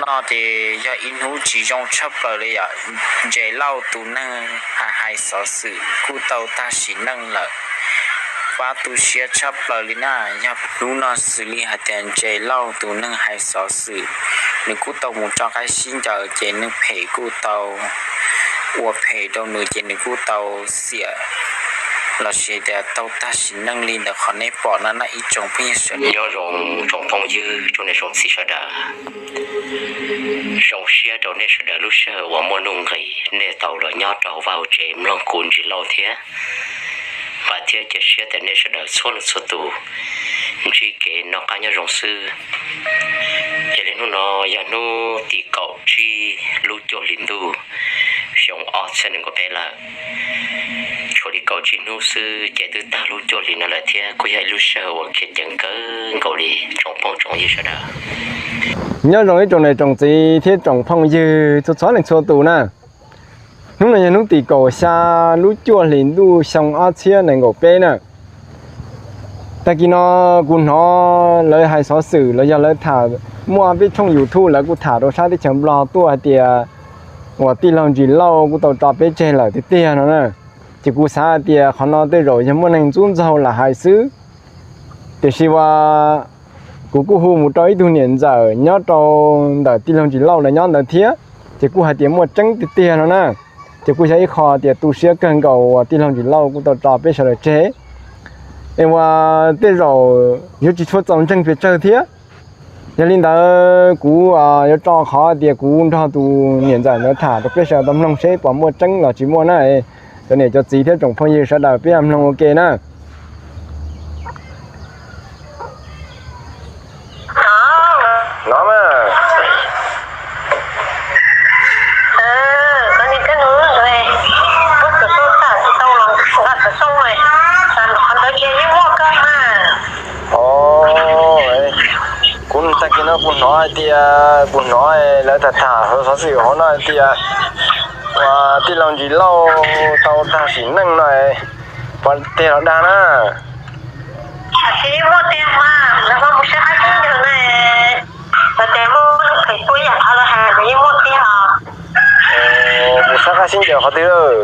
No ces yog ib hnub tsis zoo tshaj plaws li yom. Ntses Lauj tus neeg hais hais xov xwm kuj tau tag sim neej lawm. Pab tu siab tshaj plaws li na. Yog hnub no xws li hais tias Ntses Lauj tus neeg hais xov xwm, nws kuj tau mus tso qaib sib ncaws ces neeg phem kuj tau ua phem rau nws ces nws kuj tau xiam lossis tias tau tag sim neej li ntawm qhov nej pom no na ib tsoom phooj ywg sawv daws. Nyob zoo tsoom phooj ywg tsoom niam tsoom txiv sawv daws. Zoo siab rau nej sawv daws lub sij hawm uas muaj nuj nqis nej tau los nyob rau hauv vaj hauv tsev mloog kuv Ntses Lauj thiab. Vam thiab cia siab tias nej sawv daws txhua leej txhua tus ntsib kev noj qab nyob zoo xwb. Yog li hnub no yog hnub tim kaum tsib lub cuaj hli ntuj xyoo ob txhiab nees nkaum peb lawm. Tshuav li kaum tsib hnub xwb ces twb tag lub cuaj hli no lawm thiab kuj yog ib lub sij hawm uas khiav ceev kawg nkaus li tsoom phooj tsoom ywg sawv daws. Nyob zoo ib tsoom niam tsoom txiv thiab tsoom phooj ywg txhua txhua leej txhua tus na. Hnub no yog hnub tim kaum xya lub cuaj hlis ntuj xyoo ob txhiab nees nkaum peb na. Tag kis no kuv hnov lawv hais xov xwm los yog lawv tham, muaj peb tshooj YouTube lawv kuj tham rau sab teb chaws Nplog tuaj hais tias uas tij laug Ntsis Lauj kuj tau tso peb tseg lawm tiag tiag no na. Ces kuv xav hais tias qhov no tej zaum yog muaj neeg ntxub ntxaug lam hais xwb. Tiam sis uas kuv kuj hu mus rau ib tug niam ntxawm nyob rau ntawm tij laug Ntsis Lauj lawv nyob ntawd thiab, ces kuj hais tias muaj tseeb tiag tiag no na. Ces kuj yog ib qho tias tu siab kawg nkaus uas tij laug Ntsis Lauj kuj tau tso peb sawv daws tseg. Es uas tej zaum yuav tsis tshua txaus ntseeg pes tsawg thiab. Yog li ntawd kuv yuav tso qhov tias kuv nrog tus niam ntxawm ntawd tham rau peb sawv daws tau mloog seb puas muaj tseeb los tsis muaj na. Cov niam cov txiv thiab tsoom phooj ywg sawv daws peb mloog ua ke na. No mas. Kuv tag kis no kuv hnov hais tias, kuv hnov lawv tham tham xov xwm hauv no hais tias uas tij laug Ntsis Lauj tau tag sim neej no, puas tiag los dag na? Mus sab qab sib ncaws qhov twg lawm?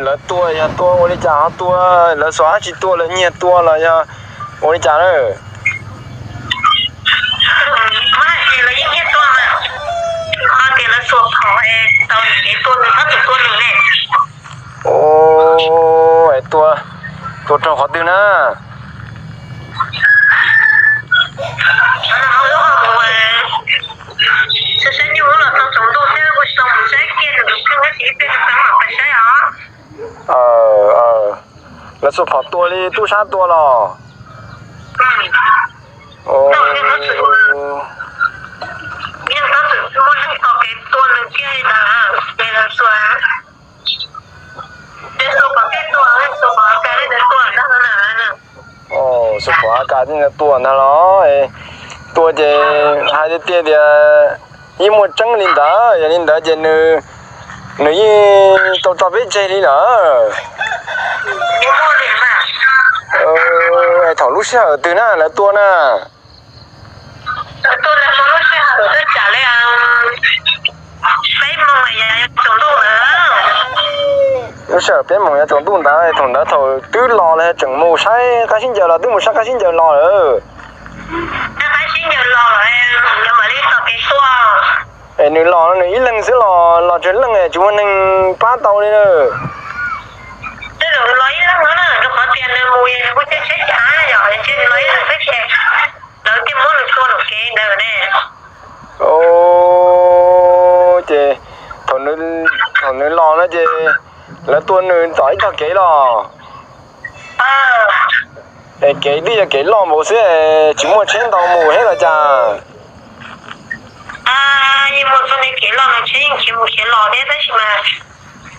Lawv tua yog tua ua li cas ho tua? Lawv xuas dab tsi tua, lawv nyiag tua los yog ua li cas lawm? Tua, tua rau qhov twg na? Lawv xuas phom tua li tub sab tua los? Xuas phom A K tua ntag los? Tua ces hais tiag tiag tias yeej muaj tseeb li ntawd, yog li ntawd ces nws yeej tau tso peb tseg li lawm. Thaum lub sij hawm twg na lawv tua na? Lub sij hawm peb moos yav tsaus ntuj ntawd, thaum ntawd thaum twb los los tseem mus saib qab sib ncaws los, twb mus saib qab sib ncaws los lawm. Es nws los nws ib leeg xwb los, los tsawg leej tsis muaj neeg pab tau li na? Ces thaum nws los no ces lawv tua nws tom ib tog kev los? Es kev twb yog kev loj npaum xwb, tsis muaj tsheb ntau mus thiab los cas?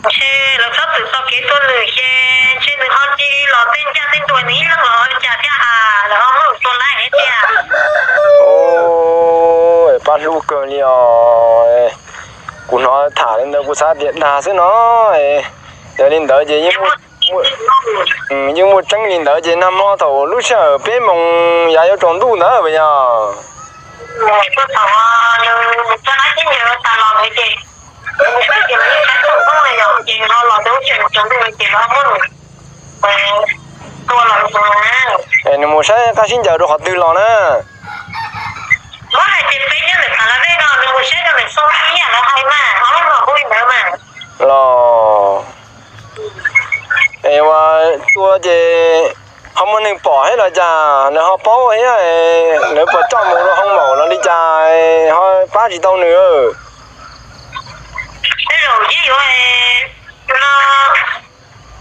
Ntshe lawv txhob txwm txoj kev tua nws ces ntshe nws ho cia li los tej ncaj tej ntua nws ib leeg los ua li cas thiab, lawv ho muab nws tua laiv thiab tiag. Pab hlub kawg li os. Kuv hnov tham li ntawd kuv xav tias dag xwb no. Yog li ntawd ces yeej muaj tseeb li ntawd ces nag hmo thaum lub sij hawm peb moos yav yuav tsaus ntuj ntawd puas yog? Nws mus saib qab sib ncaws rau qhov twg los na? Los es ua tua ces ho muaj neeg pom thiab los cas lawv ho paub thiab, lawv puas coj mus rau hoo maum los li cas ho pab tsis tau nws?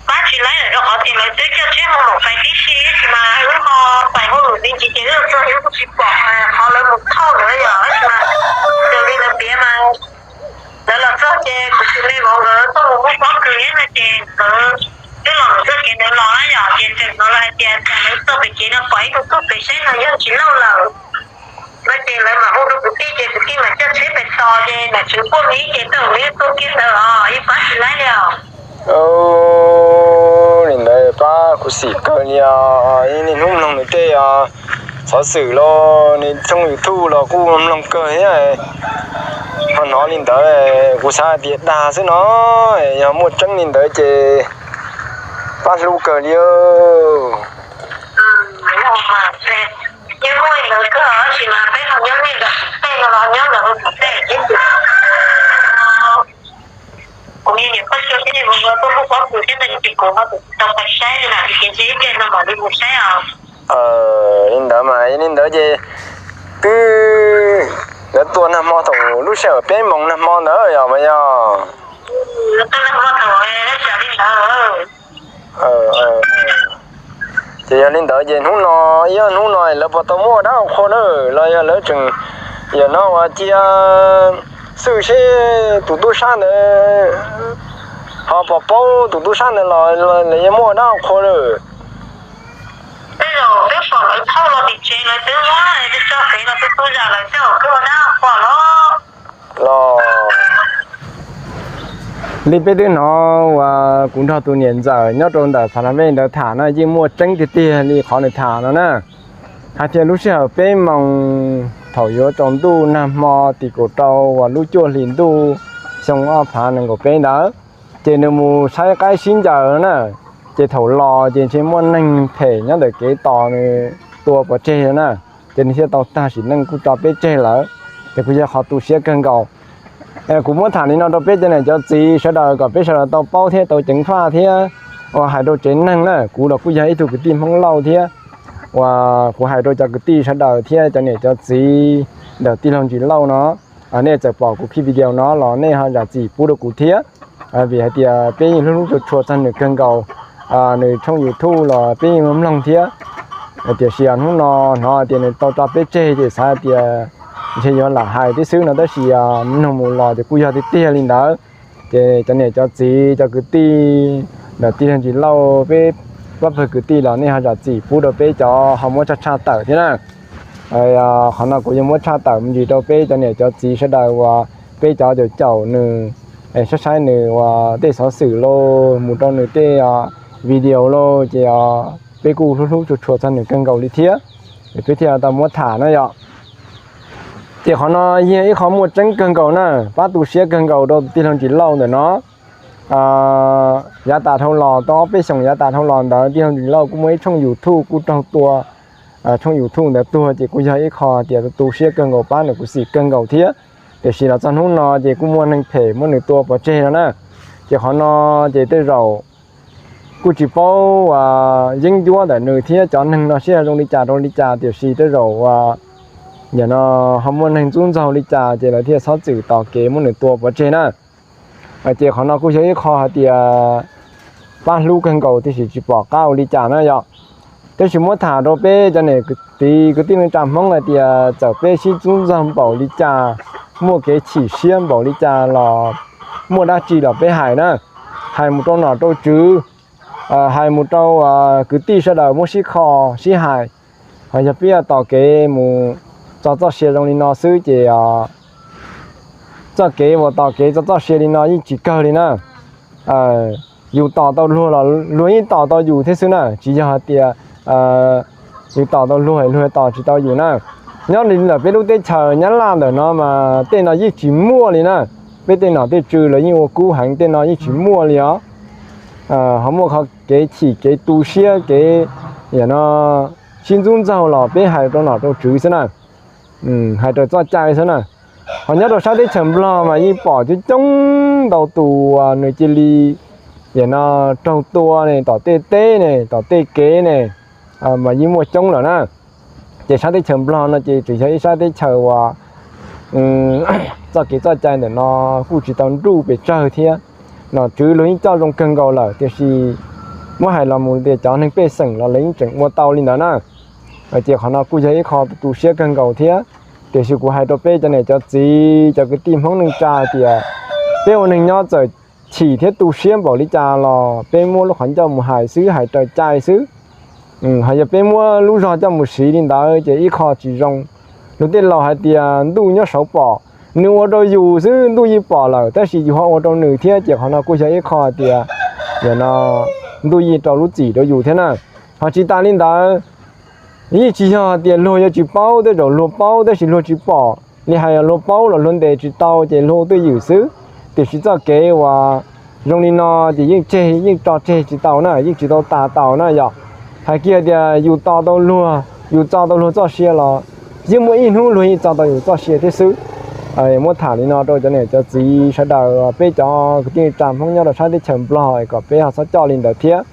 Pab tsis laib lawm rau qhov tias lawv twb coj tsheb hoo maum pais tib si, tab sis mas wb ho pais hauj lwm me ntsis ces wb txog wb kuj tsis pom qhov lawv mus thauj lawm yom, tab sis mas raws li lawv piav mas lawv los txog ces kuv tus me vauv nkawd tuaj mus muab pob kws thiab no ces nkawd twb los mus txoj kev ntawd los na yom, ces tseem hnov lawv hais tias lawv txog pem kev no pom ib tug tub pem saib no yog Ntsis Lauj lawm. No ces lawv mam hu rau kwv tij ces kwv tij mam coj tsheb pem tos ces nom tswv poj me ces tau me tuaj kiag ntawd os, yeej pab tsis laib li os. Li ntawd pab kuv xim kawg li os, niaj hnub mloog nws tej xov xwm los nws tshooj YouTube los kuj mloog kawg thiab. Ho hnov li ntawd kuv xav hais tias dag xwb no, yog muaj tseeb li ntawd ces pab hlub kawg li. Kuv niam poj cuag thiab niam vauv nkawd tuaj muab pob kws thiab no ces kuv ho tsis tau pais saib li na, ces ntshe ib pliag no mam li mus saib os. Li ntawd mas yog li ntawd ces twb lawv tua nag hmo thaum lub sij hawm peb moos nag hmo ntawd yog mas yog. Ces yog li ntawd ces hnub no, ib hnub no lawv puas tau muab ua dab ua qhua na, los yog lawv tseem yam no uas cia xwj seb tus tub sab ntawd ho puas paub tus tub sab ntawd los lawv yuav muab ua dab ua qhua lawm. Tej zaum twb pom lawv thauj los tim tsev lawv twb muab tso kev los tu tu zam lawm tej zaum twb ua dab ua qhua los. Los li peb twb hnov uas kuv nrog tus niam ntxawm nyob rau ntawm Pha Las Vej ntawd tham no yeej muaj tseeb tiag tiag li qhov nws tham no na. Hais tias lub sij hawm peb moos thaum yuav tsaus ntuj nag hmo tim kaum rau uas lub cuaj hlis ntuj xyoo ob phav nees nkaum peb ntawd, ces nws mus saib qaib sib ncaws na, ces thaum los ces ntshe muaj neeg phem nyob ntawm kev tos nws tua pov tseg na, ces nws thiaj tau tag sim neej kuj tso peb tseg lawm, ces kuj yog qhov tu siab kawg nkaus. Kuv muab tham li no rau peb cov niam cov txiv sawv daws kom peb sawv daws tau paub thiab tau ceev faj thiab. Uas hais rau tsev neeg na, kuv los kuj yog ib tug kwv tij Hmoob Lauj thiab, uas kuv hais rau cov kwv tij sawv daws thiab cov niam cov txiv ntawm tij laug Ntsis Lauj no, nej txawm pom kuv clip video no los nej ho zam txim pub rau kuv thiab. Vim hais tias peb yeej hlub hlub tshua tshua txog nws kawg nkaus, nws tshooj YouTube los peb yeej mloog thiab. Tiam sis hnub no hnov hais tias nws tau tso peb tseg ces xav hais tias ntshe yuav lam hais tib xwb no tab sis mloog mus los ces kuj yog tiag tiag li ntawd. Ces cov niam cov txiv cov kwv tij ntawm tij laug Ntsis Lauj peb pab pawg kwv tij los nej ho zam txim pub rau peb cov ho muab tshaj tshaj tawm thiab na. Qhov no kuv yuav muab tshaj tawm me ntsis rau peb cov niam cov txiv sawv daws uas peb cov caum caum nws, saib saib nws uas tej xov xwm lauj mus rau nws tej video lauj ces peb kuj hlub hlub tshua tshua txog nws kawg nkaus li thiab, es peb thiaj tau muab tham na yom. Ces qhov no yog ib qho muaj tseeb kawg nkaus na, pab tu siab kawg nkaus rau tij laug Ntsis Lauj ntawm no. Yav tas dhau los tau ob peb xyoos yav tas dhau los ntawd tij laug Ntsis Lauj kuj muaj ib tshooj YouTube kuj raug tua, tshooj YouTube ntawd tuag ces kuj yog ib qho tias tu siab kawg nkaus pab nws kuv xim kawg nkaus thiab. Tiam sis los txog hnub no ces kuj muaj neeg phem muab nws tua pov tseg no na. Ces qhov no ces tej zaum kuj tsis paub uas yeeb ncuab ntawm nws thiab cov neeg no sib zoo li cas rau li cas tiam sis tej zaum uas nim no ho muaj neeg ntxub ntxaug li cas ces lawv thiaj txhob txwm tos kev muab nws tua pov tseg na. Ces qhov no kuj yog ib qho hais tias pab hlub kawg nkaus tiam sis tsis pom qab ua li cas na yom. Tab sis muab tham rau peb cov niam txiv kwv tij neej tsa Hmoob hais tias txawm peb sib ntxub ntxaug npaum li cas, muaj kev chim siab npaum li cas los muaj dab tsi los peb hais na, hais mus rau nom rau tswv, hais mus rau kwv tij sawv daws muab sib kho sib hais. Ho yog peb tos kev mus txog txoj sia zoo li no xwb ces txoj kev uas tos kev txog txoj sia li no yeej tsis kawg li na. Yus tos tau luag los luag yeej tos tau yus thiab xwb na, tsis yog hais tias yus tos tau luag luag tos tsis tau yus na. Nyob li ntawm peb lub teb chaws Nyab Laj ntawm no mas tej no yeej tsis muaj li na. Peb tej nom tej tswv los yeej ua kub heev, tej no yeej tsis muaj li os. Ho muaj qhov kev chim kev tu siab kev, yam no, sib ntxub ntxaug los peb hais rau nom rau tswv xwb na, hais raws txoj cai xwb na. Ho nyob rau sab teb chaws Nplog mas yeej pom coob coob ntau tus uas nws cia li, yam no, raug tua ne, tom tej teb ne, tom tej kev ne, mas yeej muaj coob lawm na. Ces sab teb chaws Nplog no ces tseem yog ib sab teb chaws uas txoj kev txoj cai ntawm no kuj tsis tau nruj pes tsawg thiab. Nom tswv luag yeej coj zoo kawg nkaus lawm, tiam sis muab hais los mus tias cov neeg pej xeem los lawv yeej tseem ua tau li ntawd na. Ces qhov no kuj yog ib qho tu siab kawg nkaus thiab. Tiam sis kuv hais rau peb cov niam cov txiv cov kwv tij Hmoob neej tsa tias peb ua neeg nyob txawm chim thiab tu siab npaum li cas los peb muab lub qhov ncauj mus hais xwb, hais raws cai xwb. Ho yog peb muab lub zog coj mus siv li ntawd ces ib qho tsis zoo. Luag tej laus hais tias ntuj nyob saud pom, nws ua rau yus xwb ntuj yeej pom lawm, tab sis yus ho ua rau nws thiab, ces qhov no kuj yog ib qho hais tias, yam no, ntuj yeej rau lub txim rau yus thiab na. Ho tsis tas li ntawd, yeej tsis yog hais tias luag yuav tsis paub, tej zaum luag paub tab sis luag tsis pom li, hais luag paub los luag ntes tsis tau ces luag ua twj ywm xwb. Tiam sis txoj kev uas zoo li no ces yeej tseg, yeej tso tseg tsis tau na, yeej tsis tau tas tau na yom. Hais kiag tias yus tos tau luag, yus txo tau luag txoj sia los yeej muaj ib hnub luag yeej txo tau yus txoj sia thiab xwb. Muab tham li no rau cov niam cov txiv sawv daws, peb cov kwv tij tsa Hmoob nyob rau sab teb chaws Nplog es kom peb ho txhob coj li ntawd thiab.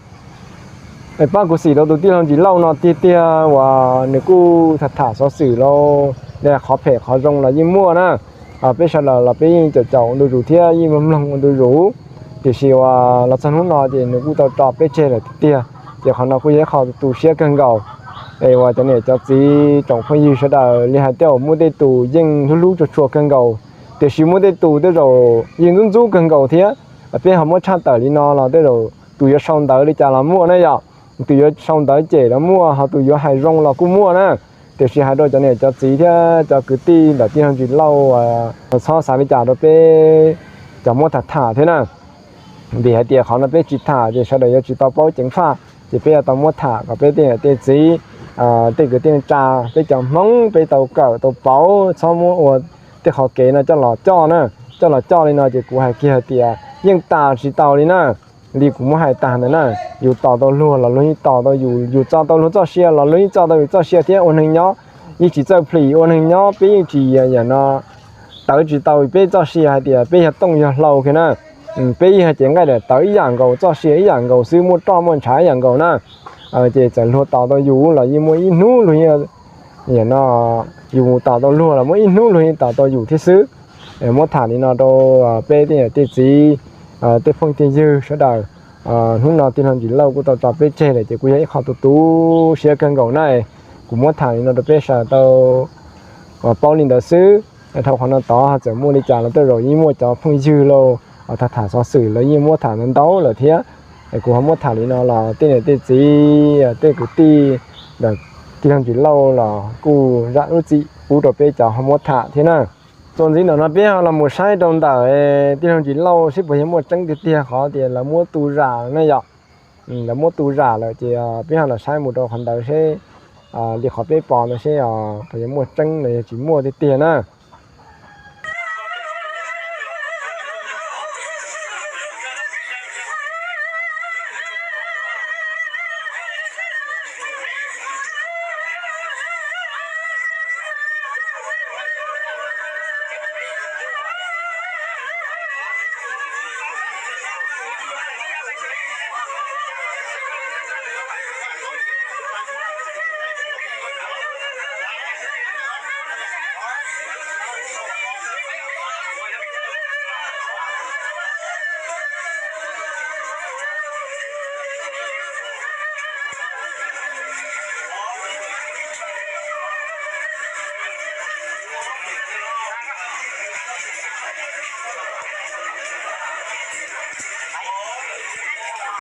Pab kuv xim rau tus tij laug Ntsis Lauj no tiag tiag uas nws kuj tham tham xov xwm los, qhov phem qhov zoo los yeej muaj na. Peb sawv daws los peb yeej caum caum ua ntu zus thiab yeej mloog mloog ua ntu zus, tiam sis uas los txog hnub no ces nws kuj tau tso peb tseg lawm tiag tiag. Ces qhov no kuj yog ib qho tu siab kawg nkaus. Es uas cov niam cov txiv tsoom phooj ywg sawv daws li hais tej zaum muaj tej tus yeej hlub hlub tshua tshua kawg nkaus, tiam sis muaj tej tus tej zaum yeej ntxub ntxub kawg nkaus thiab. Peb ho muab tshaj tawm li no los tej zaum tus yuav sau ntawv li cas los muaj na yom, tus yuav sau ntawv cem los muaj, ho tus yuav hais zoo los kuj muaj na. Tiam sis hais rau cov niam cov txiv thiab cov kwv tij ntawm tij laug Ntsis Lauj, txhob xav li cas rau peb cov muab tham tham thiab na. Vim hais tias qhov no peb tsis tham ces sawv daws yuav tsis tau paub ceev faj, ces peb yuav tau muab tham kom peb tej niam tej txiv, tej kwv tij neej tsa, peb cov Hmoob peb tau kawm tau paub, txhob muab ua tej qhov kev no coj los coj na. Coj los coj li no ces kuv hais kiag hais tias yeej tas tsis tau li na. Li kuv muab hais tag ntawd na, yus tos tau luag los luag yeej tos tau yus, yus txo tau luag txoj sia los luag yeej txo tau yus txoj sia thiab. Ua neeg nyob yeej tsis txawj plis, ua neeg nyob peb yeej tsis, yam no, tawv tsis tau peb txoj sia hais tias peb yog tooj yog hlau kiag na. Peb yeej hais tias nqaij daim tawv ib yam nkaus, txoj sia ib yam nkaus xwb, muaj roj muaj ntshav ib yam nkaus na. Ces txawm luag tos tau yus los yeej muaj ib hnub luag yeej, yam no, yus tos tau luag los muaj ib hnub luag yeej tos tau yus thiab xwb. Muab tham li no rau peb tej niam tej txiv, tej phooj tej ywg sawv daws. Hnub no tij laug Ntsis Lauj kuj tau tso peb tseg lawm ces kuj yog ib qho tu tu siab kawg nkaus na. Kuv muab tham li no rau peb sawv daws tau paub li ntawd xwb. Dhau qhov no tod txawm muaj li cas los tej zaum yeej muaj cov phooj ywg los tham tham xov xwm los yeej muab tham ntau ntau lawm thiab. Kuv ho muab tham li no los tej niam tej txiv, tej kwv tij ntawm tij laug Ntsis Lauj los kuj zam lub txim pub rau peb cov ho muab tham thiab na. Txuas ntxiv ntawm no peb ho los mus saib rau ntawm tij laug Ntsis Lauj seb puas yog muaj tseeb tiag tiag qhov tias lawv muab tu zam na yom. Lawv muab tu zam lawm ces peb ho los saib mus rau qhov ntawd seb li qhov peb pom no seb puas yog muaj tseeb los yog tsis muaj tiag tiag na.